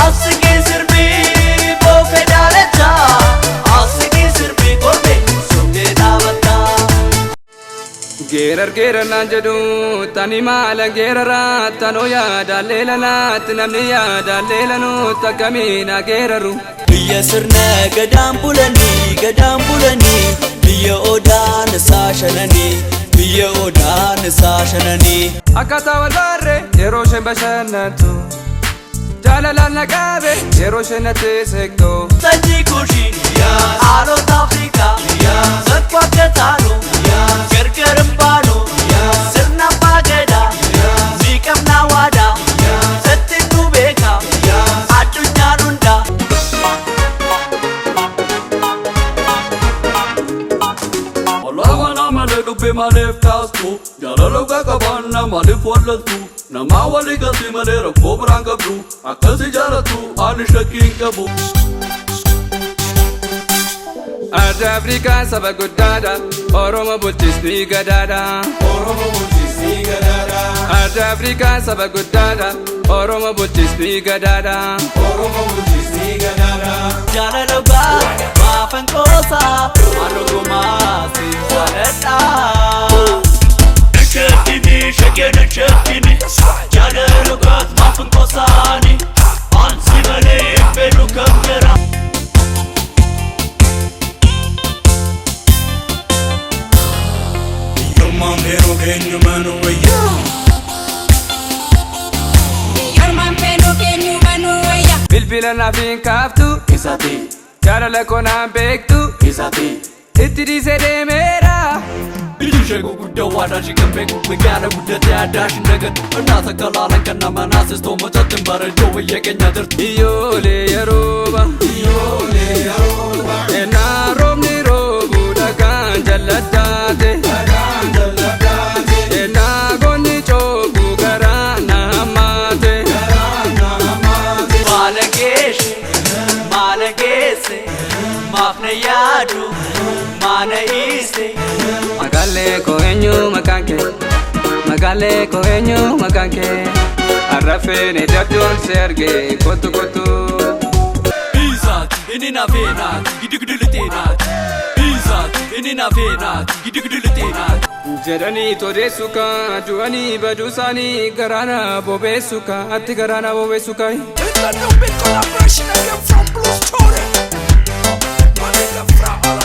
Asikin sirbi bofe daalacha. Asikin sirbi korbe suphee dhaabata. Geerar geerarnaan jedhu tani maala geeraraa tanoo yaada leelanaatti namni yaada leelanuu takkamiina geeraru. Biyya sirna gadaan bulanii, gadaan bulanii, biyya odaan isaa shananii, biyya odaan isaa shananii. Akkaataa wal barree yeroo isheen bashannantu, jaalalaan na qabe yeroo isheen natti seektu. Sanyii Kushii, haalota Afrikaa, zakku akka taanu, gargar hin baanu, sirna abbaa gadaa, ni qabnaa waadaa, sitti nu beeka, addunyaan hundaa. Walaana malee dubbii maaliif kaastu? Jaalala dhugaa qabaanna maaliif wallaltu? Namaa walii galti malee rakkoo biraan qabdu. Akkasi jaalatu ani shakkii hin qabu. Arda Afrikaa saba guddaadha. Oromo bulchisni gadaadha. Oromo bulchisni gadaadha. Arda Afrikaa saba guddaadha. Oromo bulchisni gadaadha. Oromo bulchisni gadaadha. Jaalala dhugaa maafan qoosaa, waan dhugumaa si jaaladha. Shakkini shakkini shakkini, jaalala dhugaas maafan qoosaani, ansi malee hin fedhu kan biraa. Yormaan feenuu keenyumaan wayya. Yormaan feenuu keenyumaan wayya. Bilbila naaf hin kaaftu. Isaati. Jaalala koo naan beektu. Isaati. Itti dhiisee deemeera. Iji ishee gurguddaa waadaa ishee kan beeku, magaala guddatee aadaa ishee dagatu. Innaas akka laalan kan nama naasistoo mucattiin bareedduu biyya keenya jirtu. Iyyoolee yerooba. Iyyoolee yerooba. Ennaa roobni roobu dhagaan jalladdaate. Dhagaan jalladdaate. Ennaa goonni coobu garaa na hammaate. Garaa na hammaate. Maala geeshe, maala geesse, maaf na yaadu, maana hiise. Magaalee koo eenyu maqaan kee? Magaalee koo eenyu maqaan kee? Arrafeen ijabduun si argee kottu kottu. Isaati inni nafeenaati gidigidiliteenaati. Isaati inni nafeenaati gidigidiliteenaati. Jedhanii todeessu kaa du'anii baduu isaanii garaana bobeessu kaa atti garaana bobeessu kaa. It's a new big collaboration again from Blue Story. My nigga Fra all